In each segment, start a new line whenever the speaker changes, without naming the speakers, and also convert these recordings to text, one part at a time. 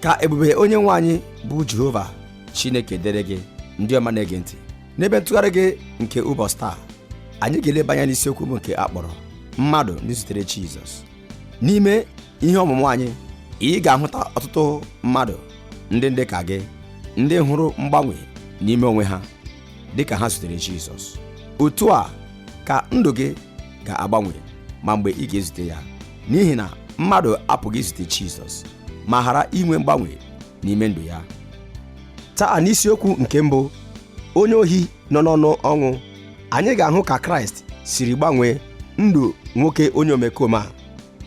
Ka ebube onye nwe anyị bụ Jehova Chineke dịrị gị. Ndị ọma na-ege ntị, n'ebe ntụgharị gị nke ụbọchị taa, anyị ga-eleba anya n'isiokwu bụ nke a kpọrọ mmadụ ndị zutere Jizọs. N'ime ihe ọmụmụ anyị, ị ga-ahụta ọtụtụ mmadụ ndị dị ka gị, ndị hụrụ mgbanwe n'ime onwe ha dịka ha zutere Jizọs. Otu a ka ndụ gị ga-agbanwe ma mgbe ị ga-ezute ya, n'ihi na mmadụ apụghị izute Jizọs ma ghara inwe mgbanwe n'ime ndụ ya. Taa n'isiokwu nke mbụ, onye ohi nọ n'ọnụ ọnwụ, anyị ga-ahụ ka Kraịst siri gbanwee ndụ nwoke onye omekome a,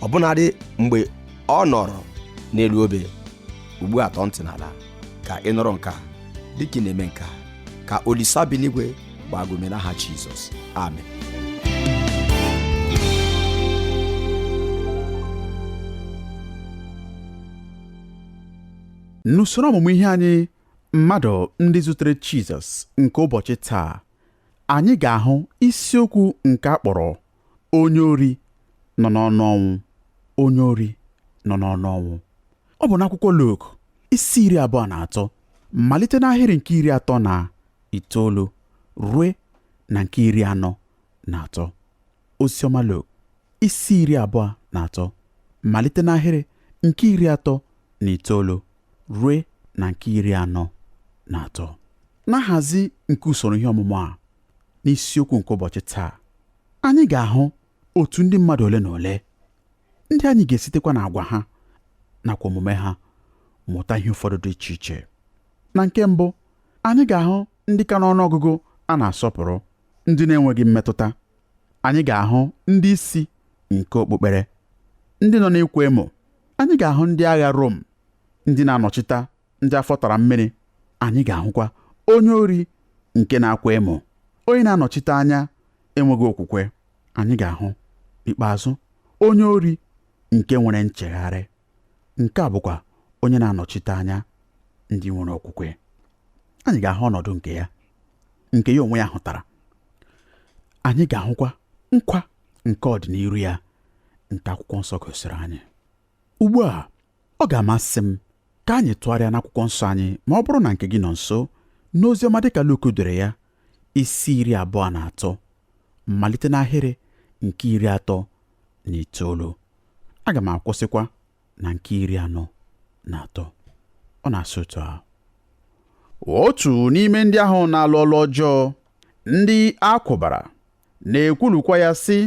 ọbụnadị mgbe ọ nọrọ n'elu obe. Ugbu a tọọ ntị n'ala ka ị nụrụ nke a. Dịka ị na-eme nke a, ka Olisa bi n'igwe gbaa gị ume n'aha Jizọs. Amen.
N'usoro ọmụmụ ihe anyị, mmadụ ndị zutere Jizọs nke ụbọchị taa, anyị ga-ahụ isiokwu nke a kpọrọ onye ori nọ n'ọnụ ọnwụ. Onye ori nọ n'ọnụ ọnwụ. Ọ bụ n'akwụkwọ Luk isi 23, malite n'ahịrị nke 39 rue na nke 43. Oziọma Luk isi 23, malite n'ahịrị nke 39 rue na nke 43. Na nhazi nke usoro ihe ọmụmụ a, n'isiokwu nke ụbọchị taa, anyị ga-ahụ otu ndị mmadụ ole na ole ndị anyị ga-esitekwa n'agwa ha nakwa omume ha mụta ihe ụfọdụ dị iche iche. Na nke mbụ, anyị ga-ahụ ndị ka n'ọnụọgụgụ a na-asọpụrụ, ndị na-enweghị mmetụta. Anyị ga-ahụ ndị isi nke okpukpere, ndị nọ n'ịkwa emo. Anyị ga-ahụ ndị agha Rom, ndị na-anọchite ndị afọ tara mmiri. Anyị ga-ahụkwa onye ori nke na-akwa emo, onye na-anọchite anya enweghị okwukwe. Anyị ga-ahụ n'ikpeazụ onye ori nke nwere nchegharị. Nke a bụkwa onye na-anọchite anya ndị nwere okwukwe. Anyị ga-ahụ ọnọdụ nke ya, nke ya onwe ya hụtara. Anyị ga-ahụkwa nkwa nke ọdịnihu ya nke akwụkwọ nsọ gosiri anyị. Ugbu a, ọ ga-amasị m ka anyị tụgharịa n'akwụkwọ nsọ anyị, ma ọ bụrụ na nke gị nọ nso, n'oziọma dịka Luk dere ya, isi 23, malite n'ahịrị nke 39. Aga m akwụsịkwa na nke 43. Ọ na-asị otu a: Otu n'ime ndị ahụ na-alụ ọlụ ọjọọ, ndị a kwụbara, na-ekwulukwa ya sị,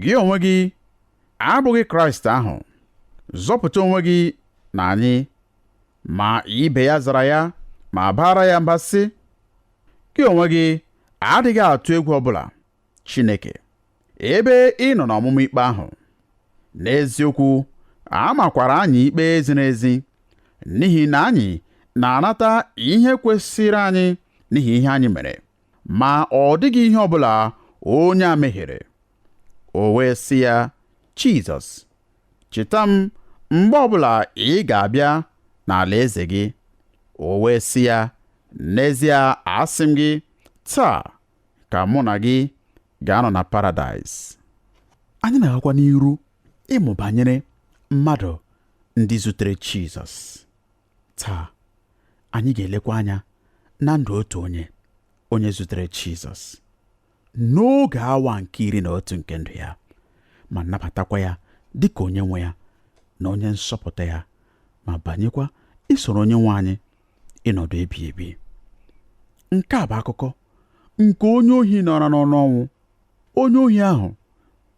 gị onwe gị abụghị Kraịst ahụ, zọpụta onwe gị na anyị. Ma ibe ya zara ya ma baara ya mba sị, gị onwe gị adịghị atụ egwu ọbụla Chineke, ebe ị nọ n'ọmụmụ ikpe ahụ. N'eziokwu, a makwara anyị ikpe ziri ezi, n'ihi na anyị na-anata ihe kwesịrị anyị n'ihi ihe anyị mere, ma ọ dịghị ihe ọbụla onye a mehiere. O wee sị ya, Jizọs, cheta m mgbe ọbụla ị ga-abịa n'alaeze gị. O wee sị ya, n'ezie asị m gị, taa ka mụ na gị ga-anọ na paradaịs. Anyị na-agakwa n'iru ịmụ banyere mmadụ ndị zutere Jizọs. Taa, anyị ga-elekwa anya na ndụ otu onye, onye zutere Jizọs n'oge awa nke 11 nke ndụ ya, ma nabatakwa ya dịka onye nwe ya na onye nzọpụta ya, ma banyekwa isoro onye nwe anyị ịnọdụ ebi ebi. Nke a bụ akụkọ nke onye ohi nọrọ n'ọnụ ọnwụ. Onye ohi ahụ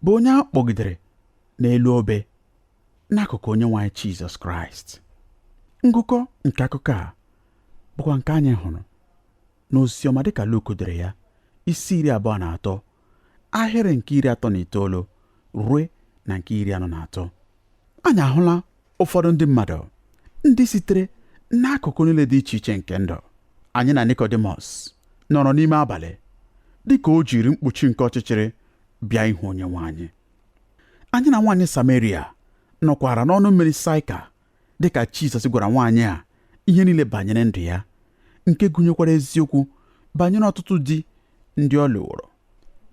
bụ onye a kpọgidere n'elu obe n'akụkụ onye nwe anyị Jizọs Kraịst. Ngụkọ nke akụkọ a bụkwa nke anyị hụrụ n'oziọma dịka Luk dere ya, isi 23, ahịrị nke 39 rue na nke 43. Anyị ahụla ụfọdụ ndị mmadụ ndị sitere n'akụkụ niile dị iche iche nke ndụ. Anyị na Nikọdimọs nọrọ n'ime abalị dịka o jiri mkpuchi nke ọchịchịrị bịa ịhụ onye nwe anyị. Anyị na nwaanyị Sameria nọkwara n'ọnụ mmiri Saịka dịka Jizọs gwara nwaanyị a ihe niile banyere ndụ ya, nke gụnyekwara eziokwu banyere ọtụtụ di ndị ọ lụworo,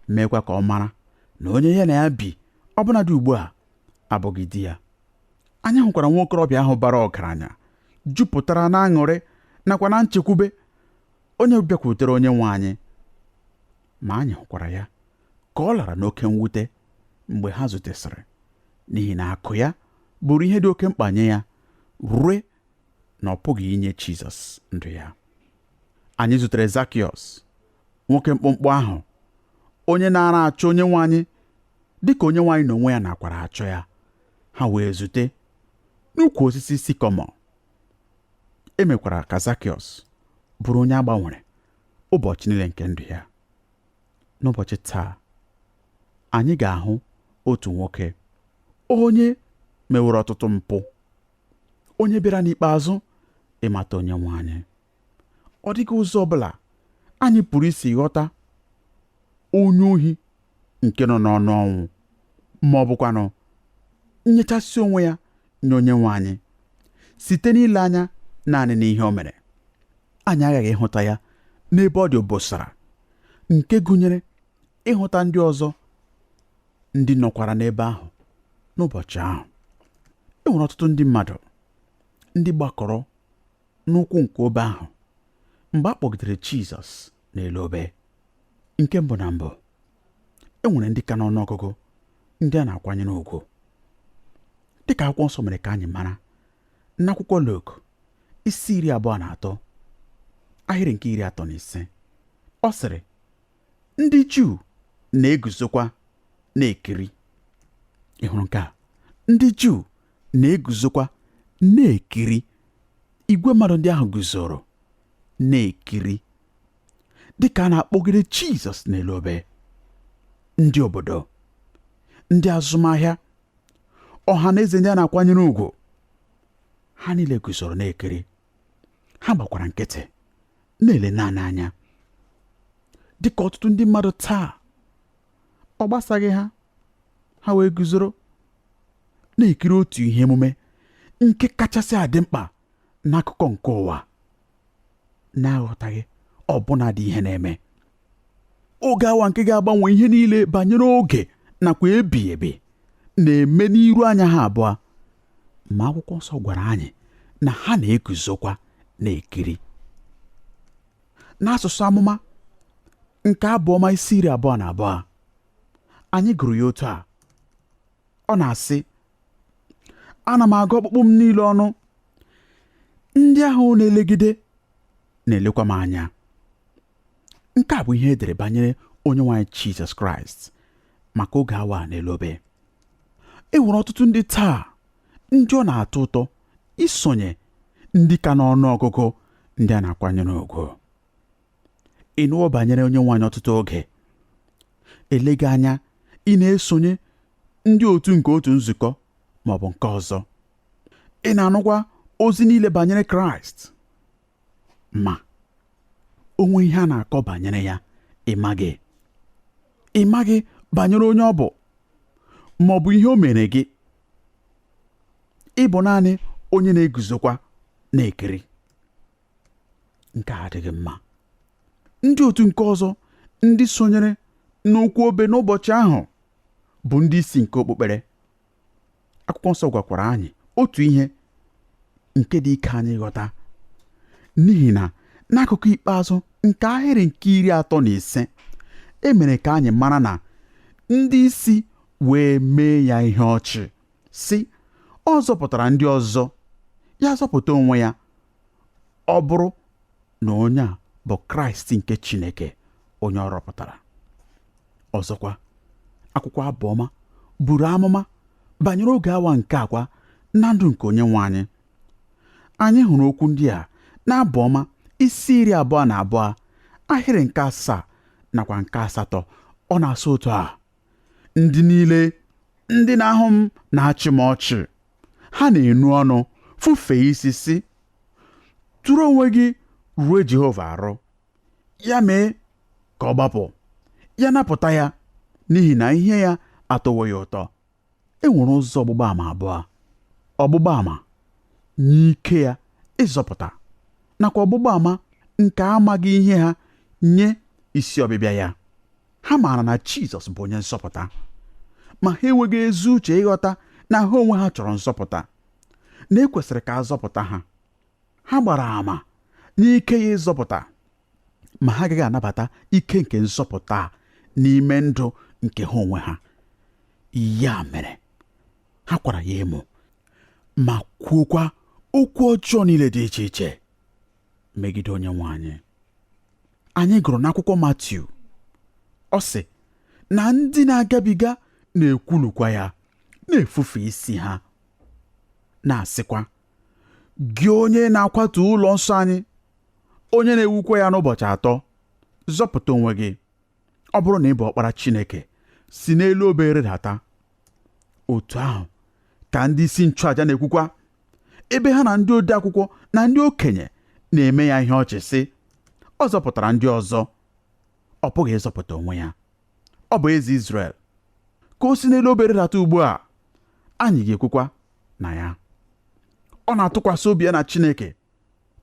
meekwa ka ọ mara na onye ya na ya bi ọbụnadị ugbu a abụghị di ya. Anyị hụkwara nwa okorobịa ahụ bara ọgaranya Jupụtara na aṅụrị nakwa na nchekwube, onye bịakwutere onye nwe anyị. Ma anyị hụkwara ya ka ọ lara n'oke mwute mgbe ha zutesịrị, n'ihi na akụ ya bụrụ ihe dị oke mkpa nye ya rue na ọ pụghị inye Jizọs ndụ ya. Anyị zutere Zakiọs, nwoke mkpụmkpụ ahụ, onye na-ara achọ onye nwe anyị dịka onye nwe anyị n'onwe ya nakwara achọ ya. Ha wee zute n'ukwu osisi sikomọ. E mekwara ka Zakiọs bụrụ onye a gbanwere ụbọchị niile nke ndụ ya. N'ụbọchị taa, anyị ga-ahụ otu nwoke onye meworo ọtụtụ mpụ, onye bịara n'ikpeazụ ịmata onye nwe anyị. Ọ dịghị ụzọ ọbụla anyị pụrụ isi ghọta onye ohi nke nọ n'ọnụ ọnwụ, ma ọ bụkwanụ nyechasị onwe ya nye onye nwe anyị site n'ile anya naanị n'ihe o mere. Anyị aghaghị ịhụta ya n'ebe ọ dị obosara, nke gụnyere ịhụta ndị ọzọ ndị nọkwara n'ebe ahụ n'ụbọchị ahụ. E nwere ọtụtụ ndị mmadụ ndị gbakọrọ n'ụkwụ nke obe ahụ mgbe a kpọgidere Jizọs n'elu obe. Nke mbụ na mbụ, e nwere ndị ka n'ọnụọgụgụ ndị a na-akwanyere ugwu, dịka akwụkwọ nsọ mere ka anyị mara n'akwụkwọ Luk isi 23 ahịrị nke 35. Ọ sịrị, ndị Juu na-eguzokwa na-ekiri. Ị hụrụ nke a? Ndị Juu na-eguzokwa na-ekiri. Igwe mmadụ ndị ahụ guzoro na-ekiri dịka a na-akpọgide Jizọs n'elu obe. Ndị obodo, ndị azụmahịa, ọha na eze ndị a na-akwanyere ugwu, ha niile guzoro na-ekiri. Ha gbakwara nkịtị na-ele naanị anya. Dịka ọtụtụ ndị mmadụ taa, ọ gbasaghị ha, ha wee guzoro na-ekiri otu ihe emume nke kachasị adị mkpa n'akụkọ nke ụwa, na-aghọtaghị ọbụna dị ihe na-eme. Oge awa nke ga-agbanwe ihe niile banyere oge nakwa ebighị ebi na-eme n'iru anya ha abụọ. Ma akwụkwọ nsọ gwara anyị na ha na-eguzokwa na-ekiri. N'asụsụ amụma nke Abụ Ọma isi 22, anyị gụrụ ya otu a. Ọ na-asị, ana m agụ ọkpụkpụ m niile ọnụ, ndị ahụ na-elegide na-elekwa m anya. Nke a bụ ihe edere banyere onye nwe anyị Jizọs Kraịst maka oge awa a n'elu obe. E nwere ọtụtụ ndị taa ndị ọ na-atọ ụtọ isonye ndị ka n'ọnụ ọgụgụ ndị a na-akwanyere ugwu. Ị nụwo banyere onye nwe anyị ọtụtụ oge. Eleghị anya ị na-esonye ndị otu nke otu nzukọ ma ọ bụ nke ọzọ. Ị na-anụkwa ozi niile banyere Kraịst, ma onwe ihe a na-akọ banyere ya ị maghị. Ị maghị banyere onye ọ bụ ma ọ bụ ihe o mere gị. Ị bụ naanị onye na-eguzokwa na-ekiri. Nke a adịghị mma. Ndị otu nke ọzọ ndị sonyere n'okwu obe n'ụbọchị ahụ bụ ndị isi nke okpukpere. Akwụkwọ nsọ gwakwara anyị otu ihe nke dị ike anyị ghọta, n'ihi na n'akụkụ ikpeazụ nke ahịrị nke 35, e mere ka anyị mara na ndị isi wee mee ya ihe ọchị, sị, ọ zọpụtara ndị ọzọ, ya zọpụta onwe ya, ọ bụrụ na onye a bụ Kraịst nke Chineke, onye ọ rọpụtara. Ọzọkwa, akwụkwọ Abụ Ọma buru amụma banyere oge awa nke akwa na ndụ nke onye nwe anyị. Anyị hụrụ okwu ndị a n'Abụ Ọma isi 22 ahịrị nke 7 nakwa nke 8. Ọ na-asụ otu a, ndị niile ndị na-ahụ m na-achị m ọchị, ha na-enu ọnụ fufee isi sị, tụrụ onwe gị ruo Jehova arụ, ya mee ka ọ gbapụ, ya napụta ya, n'ihi na ihe ya atọwo ya ụtọ. E nwere ụzọ ọgbụgba ama abụọ: ọgbụgba ama nye ike ya ịzọpụta, nakwa ọgbụgba ama nke amaghị ihe ha nye isi ọbịbịa ya. Ha maara na Jizọs bụ onye nzọpụta, ma ha enweghị ezi uche ịghọta na ha onwe ha chọrọ nzọpụta, na e kwesịrị ka a zọpụta ha. Ha gbara àmà n'ike ya ịzọpụta, ma ha agaghị anabata ike nke nzọpụta a n'ime ndụ nke ha onwe ha. Ya mere ha kwara ya emo ma kwuokwa okwu ọjọọ niile dị iche iche megide onye nwe anyị. Anyị gụrụ n'akwụkwọ Matiu, ọ sị na ndị na-agabiga na-ekwulukwa ya, na-efufe isi ha, na-asịkwa, gị onye na-akwatu ụlọ nsọ anyị, onye na-ewukwa ya n'ụbọchị atọ, zọpụta onwe gị. Ọ bụrụ na ị bụ ọkpara Chineke, si n'elu obe rịdata. Otu ahụ ka ndị isi nchụaja na-ekwukwa, ebe ha na ndị ode akwụkwọ na ndị okenye na-eme ya ihe ọchị sị, ọ zọpụtara ndị ọzọ, ọ pụghị ịzọpụta onwe ya. Ọ bụ eze Izrel, ka o si n'elu obe rịdata ugbu a, anyị ga-ekwukwa na ya. Ọ na-atụkwasị obi ya na Chineke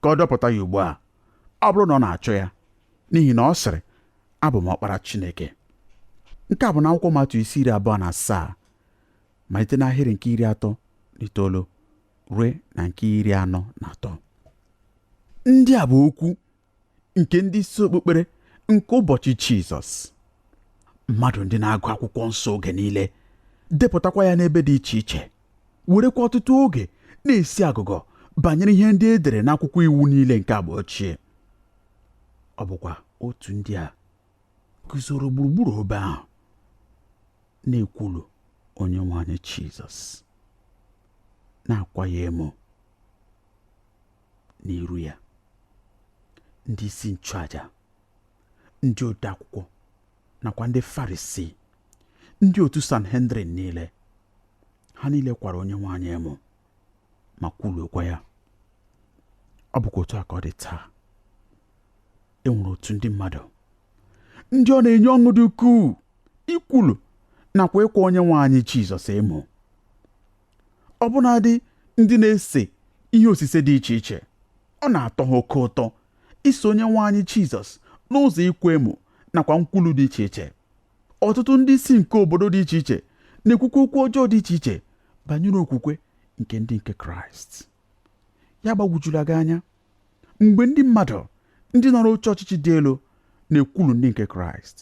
ka ọ dọpụta ya ugbu a, ọ bụrụ na ọ na-achọ ya, n'ihi na ọ sịrị, abụ m ọkpara Chineke. Nke a bụ n'akwụkwọ Matiu isi 27, malite n'ahịrị nke 39 ruo na nke 43. Ndị a bụ okwu nke ndị isi okpukpere nke ụbọchị Jizọs. Mmadụ ndị na-agụ akwụkwọ nsọ oge niile, depụtakwa ya n'ebe dị iche iche, werekwa ọtụtụ oge na-esi agụgọ banyere ihe ndị e dere n'akwụkwọ iwu niile nke agba ochie. Ọ bụkwa otu ndị a guzoro gburugburu obe ahụ na-ekwulu onye nwe anyị Jizọs, na-akwa ya emo n'iru ya. Ndị isi nchụaja, ndị ode akwụkwọ nakwa ndị Farisii, ndị otu Sanhedrin niile, ha niile kwara onye nwe anyị emo ma kwuluokwa ya. Ọ bụkwa otu a ka ọ dị taa. E nwere otu ndị mmadụ ndị ọ na-enye ọṅụ dị ukwuu ikwulu nakwa ịkwa onye nwe anyị Jizọs emo. Ọbụnadị ndị na-ese ihe osise dị iche iche, ọ na-atọ ha oke ụtọ iso onye nwe anyị Jizọs n'ụzọ ịkwa emo nakwa nkwulu dị iche iche. Ọtụtụ ndị isi nke obodo dị iche iche na-ekwukwa okwu ọjọọ dị iche iche banyere okwukwe nke ndị nke Kraịst. Ya gbagwojula gị anya mgbe ndị mmadụ ndị nọrọ oche ọchịchị dị elu na-ekwulu ndị nke Kraịst,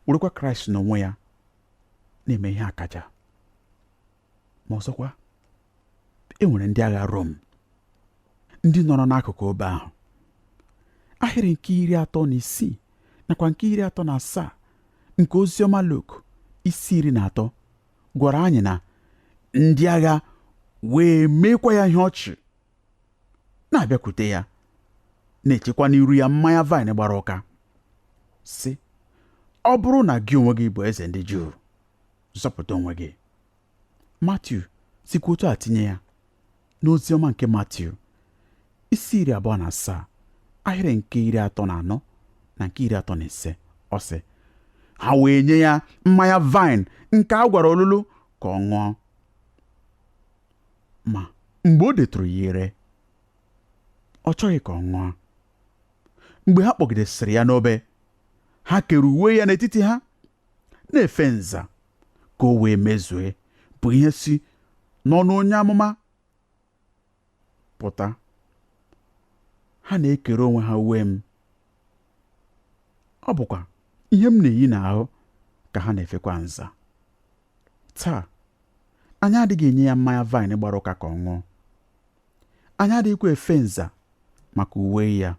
werekwa Kraịst n'onwe ya na-eme ihe akaja. Ma ọzọkwa, e nwere ndị agha Rom ndị nọrọ n'akụkụ obe ahụ. Ahịrị nke 36 nakwa nke 37 nke oziọma Luk isi 13 gwara anyị na ndị agha wee meekwa ya ihe ọchị, na-abịakwute ya, na-echekwa n'iru ya mmanya vaịn gbara ụka, sị, ọ bụrụ na gị onwe gị bụ eze ndị Juu, zọpụta onwe gị. Matiu sikwa otu a tinye ya n'oziọma nke Matiu isi 27, ahịrị nke 34 na nke 35. Ọ sị, ha wee nye ya mmanya vaịn nke a gwara olulu ka ọ ṅụọ, ma mgbe o detụrụ ya ire, ọ chọghị ka ọ ṅụọ. Mgbe ha kpọgidesịrị ya n'obe, ha kere uwe ya n'etiti ha, na-efe nza ka o wee mezue bụ ihe si n'ọnụ onye amụma pụta. Ha na-ekere onwe ha uwe m, ọ bụkwa ihe m na-eyi n'ahụ ka ha na-efekwa nza. Taa, anyị adịghị enye ya mmanya vaịn gbara ụka ka ọ ṅụọ. Anyị adịghịkwa efe nza maka uwe ya.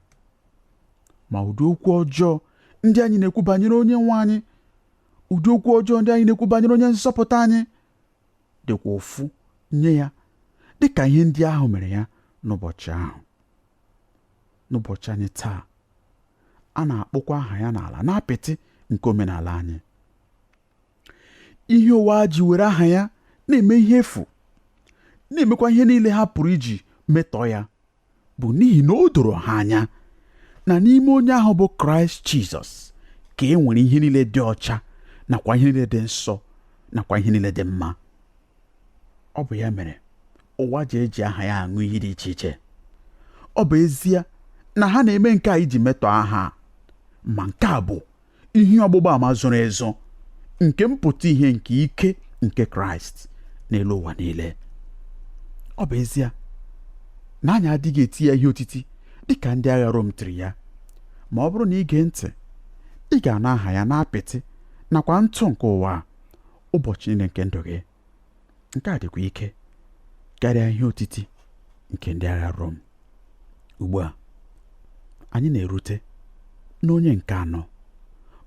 Ma ụdị okwu ọjọọ ndị anyị na-ekwu banyere onye nwe anyị, ụdị okwu ọjọọ ndị anyị na-ekwu banyere onye nzọpụta anyị, dịkwa ụfụ nye ya dịka ihe ndị ahụ mere ya n'ụbọchị ahụ. N'ụbọchị anyị taa, a na-akpọkwa aha ya n'ala n'apịtị nke omenala anyị. Ihe ụwa ji were aha ya na-eme ihe efu, na-emekwa ihe niile ha pụrụ iji metọọ ya, bụ n'ihi na o doro ha anya na n'ime onye ahụ bụ Kraịst Jizọs ka e nwere ihe niile dị ọcha nakwa ihe niile dị nsọ nakwa ihe niile dị mma. Ọ bụ ya mere ụwa ji eji aha ya aṅụ iyi dị iche iche. Ọ bụ ezie na ha na-eme nke a iji metọọ aha, ma nke a bụ ihe ọgbụgba ama zoro ezo nke mpụta ihe nke ike nke Kraịst n'elu ụwa niile. Ọ bụ ezie na anyị adịghị eti ya ihe otiti dịka ndị agha Rom tiri ya. Ma ọ bụrụ na ị gee ntị, ị ga-anụ aha ya n'apịtị nakwa ntụ nke ụwa ụbọchị niile nke ndụ gị. Nke a dịkwa ike karịa ihe otiti nke ndị agha Rom. Ugbu a anyị na-erute n'onye nke anọ,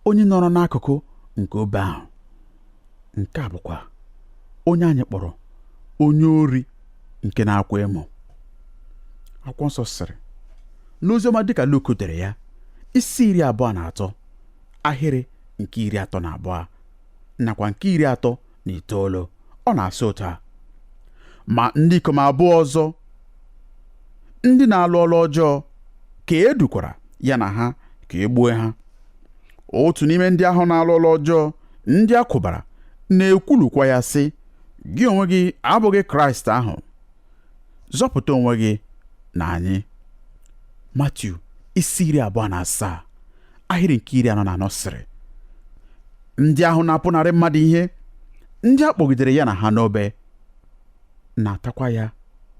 onye nọrọ n'akụkụ nke obe ahụ. Nke a bụkwa onye anyị kpọrọ onye ori nke na-akwa emo. Akwụkwọ nsọ sịrị n'oziọma dịka Luk dere ya, isi 23, ahịrị nke 32 nakwa nke 39, ọ na-asị otu a: ma ndị ikom abụọ ọzọ ndị na-alụ ọlụ ọjọọ ka e dukwara ya na ha ka e gbue ha. Otu n'ime ndị ahụ na-alụ ọlụ ọjọọ ndị a kwụbara na-ekwulukwa ya sị, gị onwe gị abụghị Kraịst ahụ, zọpụta onwe gị na anyị. Matiu isi 27, ahịrị nke 44 sịrị, ndị ahụ na-apụnarị mmadụ ihe, ndị a kpọgidere ya na ha n'obe, na-atakwa ya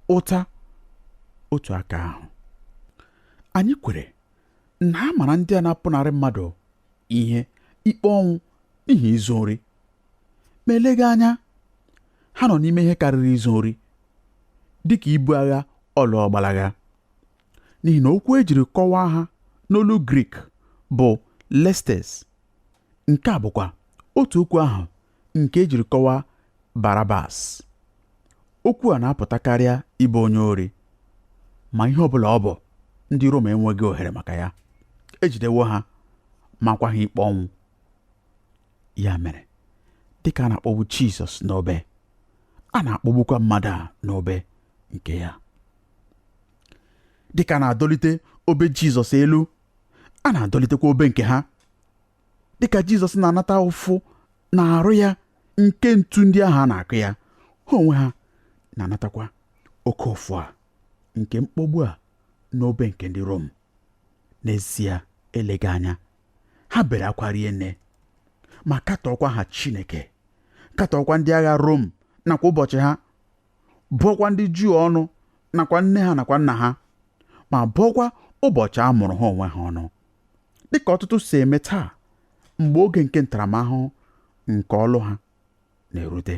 ụta otu aka ahụ. Anyị kwere na a mara ndị a na-apụnarị mmadụ ihe ikpe ọnwụ n'ihi izu ori, ma eleghị anya ha nọ n'ime ihe karịrị izu ori, dịka ibu agha ọlụ ọgbalaga, n'ihi na okwu ejiri kọwaa ha n'olu Grik bụ lestes. Nke a bụkwa otu okwu ahụ nke ejiri kọwaa Barabas. Okwu a na-apụtakarịa ịbụ onye ori, ma ihe ọbụla ọ bụ, ndị Rom enweghị ohere maka ya. Ejidewo ha, makwa ha ikpe ọnwụ. Ya mere, dịka a na-akpọgbu Jizọs n'obe, a na-akpọgbukwa mmadụ a n'obe nke ya. Dịka a na-adọlite obe Jizọs elu, a na-adọlitekwa obe nke ha. Dịka Jizọs na-anata ụfụ na arụ ya nke ntu ndị ahụ a na-akụ ya, ha onwe ha na-anatakwa oke ụfụ a nke mkpọgbu a n'obe nke ndị Rom. N'ezie, eleghị anya ha bere akwa rie nne, ma katọọkwa ha Chineke, katọọkwa ndị agha Rom nakwa ụbọchị ha, bụọkwa ndị Juu ọnụ nakwa nne ha nakwa nna ha, ma bụọkwa ụbọchị a mụrụ ha onwe ha ọnụ, dịka ọtụtụ si eme taa mgbe oge nke ntaramahụhụ nke ọlụ ha na-erute.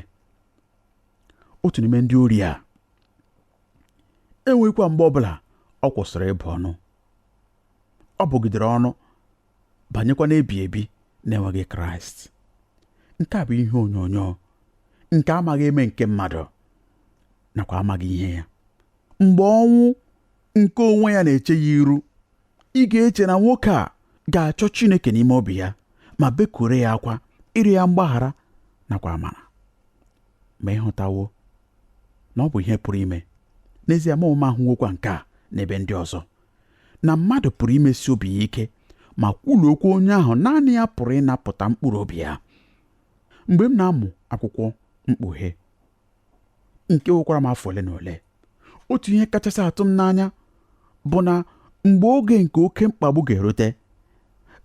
Otu n'ime ndị ori a enweghịkwa mgbe ọbụla ọ kwụsịrị ịbụ ọnụ. Ọ bụgidere ọnụ banyekwa n'ebi ebi na-enweghị Kraịst. Nke a bụ ihe onyonyo nke amaghị eme nke mmadụ nakwa amaghị ihe ya. Mgbe ọnwụ nke onwe ya na-eche ya iru, ị ga-eche na nwoke a ga-achọ Chineke n'ime obi ya ma bekure ya akwa ịrịọ ya mgbaghara nakwa amara. Ma ịhụtawo na ọ bụ ihe pụrụ ime. N'ezie, ma ụma ahụwokwa nke a n'ebe ndị ọzọ, na mmadụ pụrụ imesi obi ya ike ma kwuluokwa onye ahụ naanị ya pụrụ ịnapụta mkpụrụ obi ya. Mgbe m na-amụ akwụkwọ mkpughe nke nwekwara m afọ ole na ole, otu ihe kachasị atụ m n'anya bụ na mgbe oge nke oke mkpagbu ga-erute,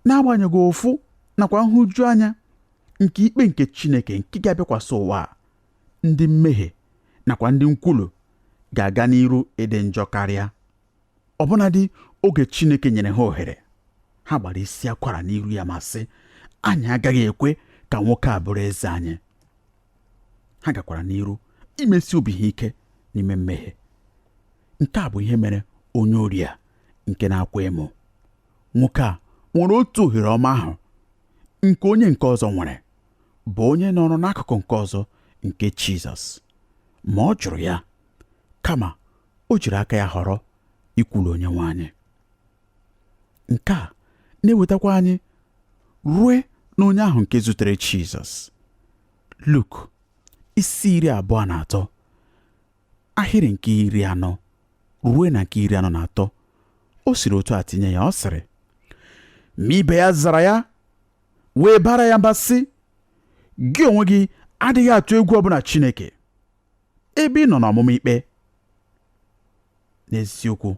n'agbanyeghị ụfụ nakwa nhụju anya nke ikpe nke Chineke nke ga-abịakwasị ụwa, ndị mmehie nakwa ndị nkwulu ga-aga n'iru ịdị njọ karịa. Ọbụnadị oge Chineke nyere ha ohere, ha gbara isi akwara n'iru ya ma sị, anyị agaghị ekwe ka nwoke a bụrụ eze anyị. Ha gakwara n'iru imesi obi ha ike n'ime mmehie. Nke a bụ ihe mere onye ori a nke na-akwa emo. Nwoke a nwere otu ohere ọma ahụ nke onye nke ọzọ nwere, bụ onye nọrọ n'akụkụ nke ọzọ nke Jizọs, ma ọ jụrụ ya, kama o jiri aka ya họrọ ikwulu onye nwe anyị. Nke a na-ewetakwa anyị rue n'onye ahụ nke zutere Jizọs. Luk isi 23, ahịrị nke 40 ruo na nke 43, o siri otu a tinye ya. Ọ sịrị, ma ibe ya zara ya wee bara ya mba sị, gị onwe gị adịghị atụ egwu ọbụla Chineke, ebe ị nọ n'ọmụma ikpe. N'eziokwu,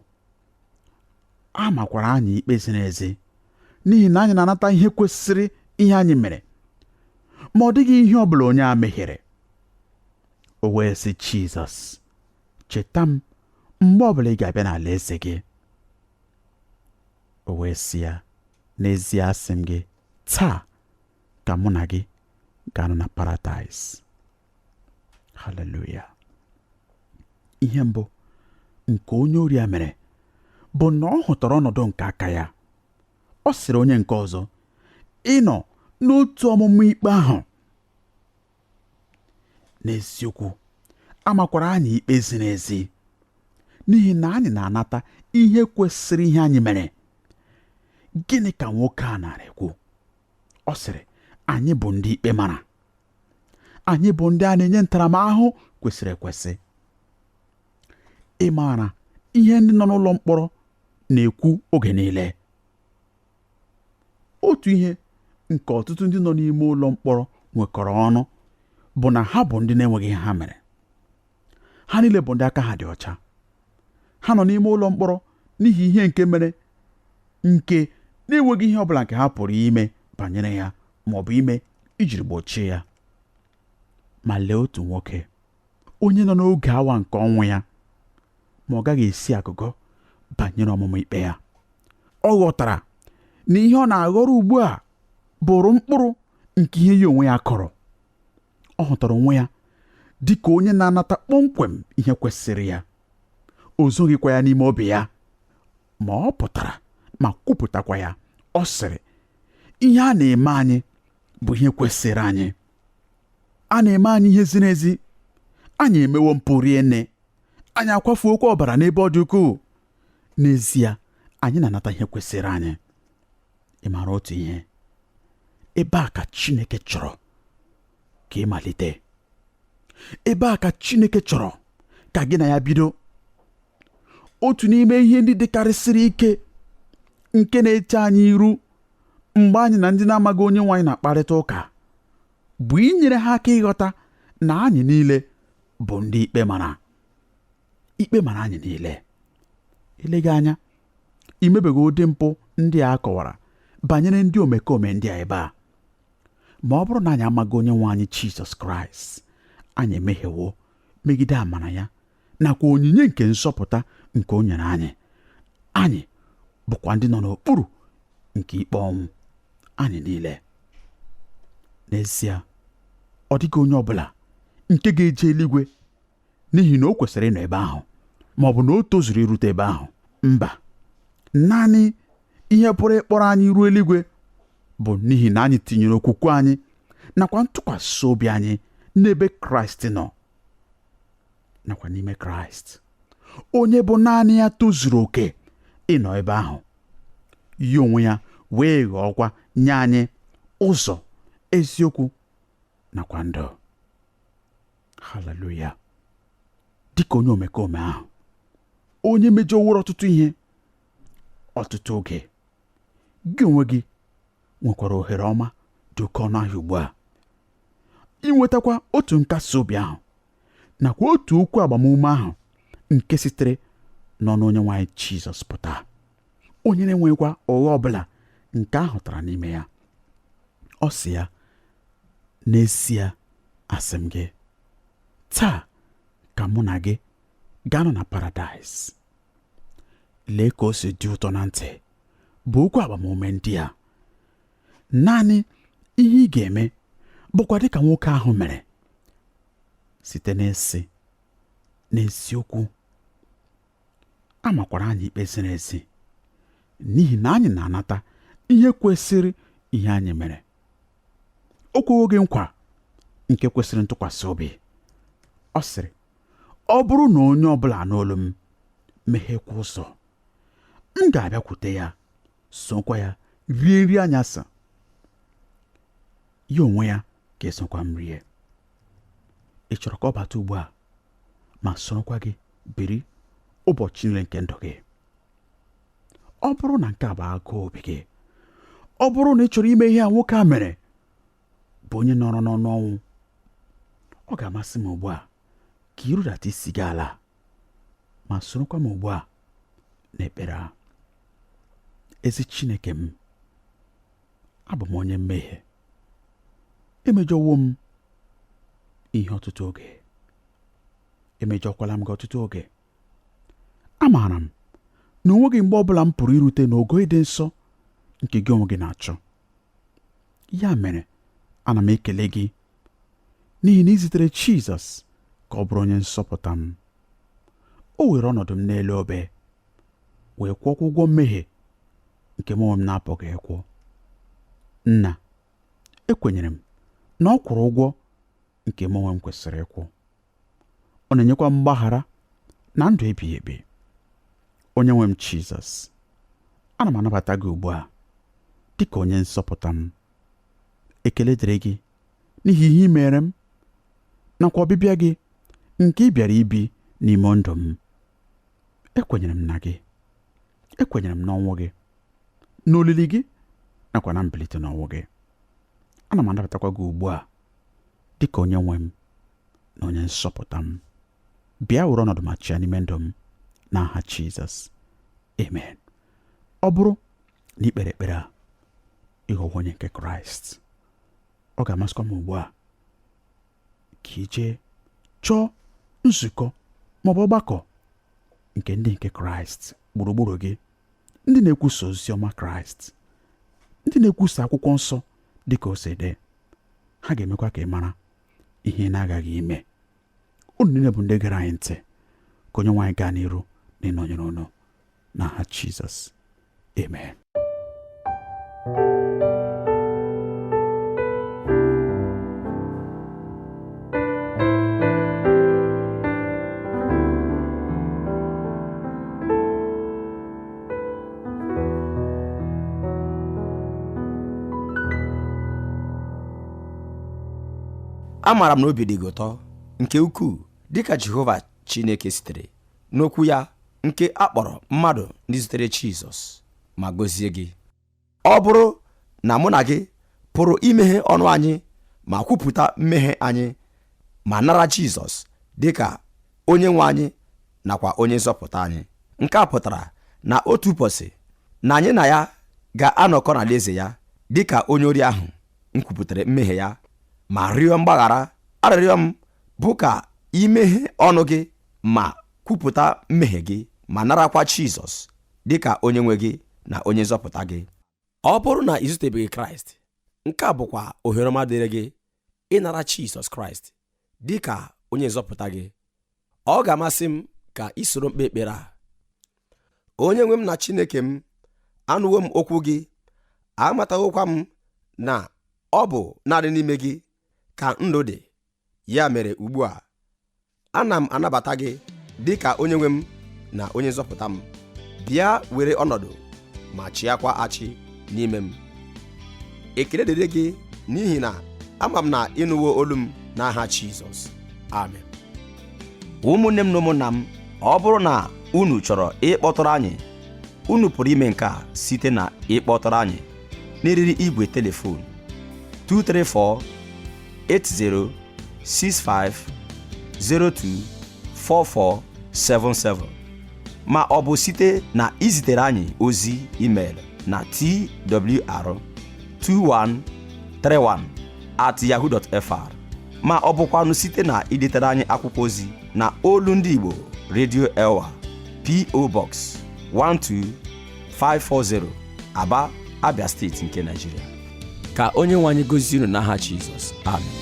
a makwara anyị ikpe ziri ezi, n'ihi na anyị na-anata ihe kwesịrị ihe anyị mere, ma ọ dịghị ihe ọ bụla onye a mehiere. O wee sị Jizọs, cheta m mgbe ọbụla ị ga-abịa n'ala eze gị. O wee sị ya, n'ezie asị m gị, taa ka mụ na gị ga-anọ na paradaịs. Haleluya! Ihe mbụ nke onye ori a mere bụ na ọ hụtara ọnọdụ nke aka ya. Ọ sịrị onye nke ọzọ, ị nọ n'otu ọmụmụ ikpe ahụ. N'eziokwu, a makwara anyị ikpe ziri ezi, n'ihi na anyị na-anata ihe kwesịrị ihe anyị mere. Gịnị ka nwoke a nara ekwu? Ọ sịrị, anyị bụ ndị ikpe mara. Anyị bụ ndị a na-enye ntaramahụhụ kwesịrị ekwesị. Ị maara ihe ndị nọ n'ụlọ mkpọrọ na-ekwu oge niile? Otu ihe nke ọtụtụ ndị nọ n'ime ụlọ mkpọrọ nwekọrọ ọnụ bụ na ha bụ ndị na-enweghị ihe ha mere. Ha niile bụ ndị aka ha dị ọcha. Ha nọ n'ime ụlọ mkpọrọ n'ihi ihe nke mere nke na-enweghị ihe ọbụla nke ha pụrụ ime banyere ya ma ọ bụ ime ijiri gbochie ya. Ma lee otu nwoke onye nọ n'oge awa nke ọnwụ ya, ma ọ gaghị esi agụgọ banyere ọmụmụ ikpe ya. Ọ ghọtara na ihe ọ na-aghọrọ ugbu a bụrụ mkpụrụ nke ihe ya onwe ya kọrọ. Ọ hụtara onwe ya dị ka onye na-anata kpọmkwem ihe kwesịrị ya. O zoghịkwa ya n'ime obi ya, ma ọ pụtara ma kwupụtakwa ya. Ọ sịrị, ihe a na-eme anyị bụ ihe kwesịrị anyị. A na-eme anyị ihe ziri ezi. Anyị emewo mpụ rie nne. Anyị akwafuokwa ọbara n'ebe ọ dị ukwuu. N'ezie, anyị na-anata ihe kwesịrị anyị. Ị maara otu ihe? Ebe a ka Chineke chọrọ ka ị malite. Ebe a ka Chineke chọrọ ka gị na ya bido. Otu n'ime ihe ndị dịkarịsịrị ike nke na-eche anyị iru mgbe anyị na ndị na-amaghị onye nwe anyị na-akparịta ụka bụ inyere ha aka ịghọta na anyị niile bụ ndị ikpe mara. Ikpe mara anyị niile. Eleghị anya i mebeghị ụdị mpụ ndị a kọwara banyere ndị omekome ndị a ebe a. Ma ọ bụrụ na anyị amaghị onye nwe anyị Jizọs Kraịst, anyị emehiewo megide amara ya nakwa onyinye nke nzọpụta nke o nyere anyị. Anyị bụkwa ndị nọ n'okpuru nke ikpe ọnwụ anyị niile. N'ezie, ọ dịghị onye ọbụla nke ga-eje eluigwe n'ihi na o kwesịrị ịnọ ebe ahụ ma ọ bụ na o tozuru irute ebe ahụ. Mba, naanị ihe pụrụ ịkpọrọ anyị ruo eluigwe bụ n'ihi na anyị tinyere okwukwe anyị nakwa ntụkwasị obi anyị n'ebe Kraịst nọ nakwa n'ime Kraịst, onye bụ naanị ya tozuru oke ịnọ ebe ahụ. Ya onwe ya wee ghọọkwa nye anyị ụzọ, eziokwu nakwa ndụ. Haleluya! Dịka onye omekome ahụ, onye mejọworo ọtụtụ ihe ọtụtụ oge, gị onwe gị nwekwara ohere ọma dị oke ọnụ ahịa ugbu a inwetakwa otu nkasi obi ahụ nakwa otu okwu agbamume ahụ nke sitere n'ọnụ onye nwe anyị Jizọs pụta, onye na-enweghịkwa ụgha ọbụla nke a hụtara n'ime ya. Ọ sị ya, n'ezie asị m gị, taa ka mụ na gị ga-anọ na paradaịs. Lee ka o si dị ụtọ na ntị bụ okwu agbamume ndị a. Naanị ihe ị ga-eme bụkwa dịka nwoke ahụ mere, site n'ịsị, n'eziokwu, a makwara anyị ikpe ziri ezi n'ihi na anyị na-anata ihe kwesịrị ihe anyị mere. O kwewo gị nkwa nke kwesịrị ntụkwasị obi. Ọ sịrị, ọ bụrụ na onye ọbụla n'olu m meghekwa ụzọ, m ga-abịakwute ya, sokwa ya rie nri anyasị, ya onwe ya ga-esokwa m rie. Ị chọrọ ka ọ bata ugbu a ma sorokwa gị biri ụbọchị niile nke ndụ gị? Ọ bụrụ na nke a bụ agụụ obi gị, ọ bụrụ na ị chọrọ ime ihe a nwoke a mere bụ onye nọrọ n'ọnụ ọnwụ, ọ ga-amasị m ugbu a ka ị rudata isi gị ala ma sorokwa m ugbu a n'ekpere a. Ezi Chineke m, abụ m onye mmehie. Emejọwo m ihe ọtụtụ oge. Emejọkwala m gị ọtụtụ oge. Amaara m na o nweghị mgbe ọbụla m pụrụ irute n'ogo ịdị nsọ nke gị onwe gị na-achọ. Ya mere, ana m ekele gị n'ihi na ị zitere Jizọs ka ọ bụrụ onye nzọpụta m. O were ọnọdụ m n'elu obe wee kwụọkwa ụgwọ mmehie nke m onwe m na-apụghị ịkwụ. Nna, ekwenyere m na ọ kwụrụ ụgwọ nke m onwe m kwesịrị ịkwụ. Ọ na-enyekwa mgbaghara na ndụ ebighị ebi. Onye nwe m Jizọs, ana m anabata gị ugbu a dị ka onye nzọpụta m. Ekele dịrị gị n'ihi ihe ị mere m nakwa ọbịbịa gị nke ị bịara ibi n'ime ndụ m. Ekwenyere m na gị, ekwenyere m n'ọnwụ gị, n'olili gị nakwa na mbilite n'ọnwụ gị. Ana m anabatakwa gị ugbu a dị ka onye nwe m na onye nzọpụta m. Bịa were ọnọdụ ma chịa n'ime ndụ m n'aha Jizọs. Amen. Ọ bụrụ na ị kpere ekpere a, ịghọwo onye nke Kraịst. Ọ ga-amasịkwa m ugbu a ka ị jee chọọ nzukọ maọbụ ọgbakọ nke ndị nke Kraịst gburugburu gị, ndị na-ekwusa ozi ọma Kraịst, ndị na-ekwusa akwụkwọ nsọ dị ka o si dị. Ha ga-emekwa ka ị mara ihe ị na-agaghị ime. Unu niile bụ ndị gere anyị ntị, ka onye nwe anyị gaa n'iru na ịnọnyere unu n'aha Jizọs. Amen.
Amaara m na obi dị gị ụtọ nke ukwuu dịka Jehova Chineke sitere n'okwu ya nke a kpọrọ mmadụ ndị zutere Jizọs ma gọzie gị. Ọ bụrụ na mụ na gị pụrụ imeghe ọnụ anyị ma kwupụta mmehie anyị ma nara Jizọs dịka onye nwe anyị nakwa onye nzọpụta anyị, nke a pụtara na otu ụbọchị na anyị na ya ga-anọkọ n'alaeze ya dịka onye ori ahụ m kwupụtara mmehie ya ma rịọ mgbaghara. Arịrịọ m bụ ka imeghe ọnụ gị ma kwupụta mmehie gị ma narakwa Jizọs dịka onye nwe gị na onye nzọpụta gị. Ọ bụrụ na ị zutebeghị Kraịst, nke a bụkwa ohere ọma dịrị gị ịnara Jizọs Kraịst dịka onye nzọpụta gị. Ọ ga-amasị m ka ị soro m kpee ekpere a. Onye nwe m na Chineke m, anụwo m okwu gị, amatawokwa m na ọ bụ naanị n'ime gị ka ndụ dị. Ya mere ugbu a, ana m anabata gị dị ka onye nwe m na onye nzọpụta m. Bịa were ọnọdụ ma chịakwa achị n'ime m. Ekele dịrị gị n'ihi na ama m na ịnụwo olu m n'aha Jizọs. Amen. Ụmụnne m na ụmụnna m, ọ bụrụ na unu chọrọ ịkpọtụrụ anyị, unu pụrụ ime nke a site na ịkpọtụrụ anyị n'eriri igwe telefon 234 80 65 02 4477 ma ọ bụ site na izitere anyị ozi email na twr2131@yahoo.fr ma ọ bụkwanụ site na idetere anyị akwụkwọ ozi na Olu Ndị Igbo Radio Elwa, P.O. Box 12540, Aba, Abia Steeti nke Nigeria. Ka onye nwe anyị gozie unu n'aha Jizọs. Amen.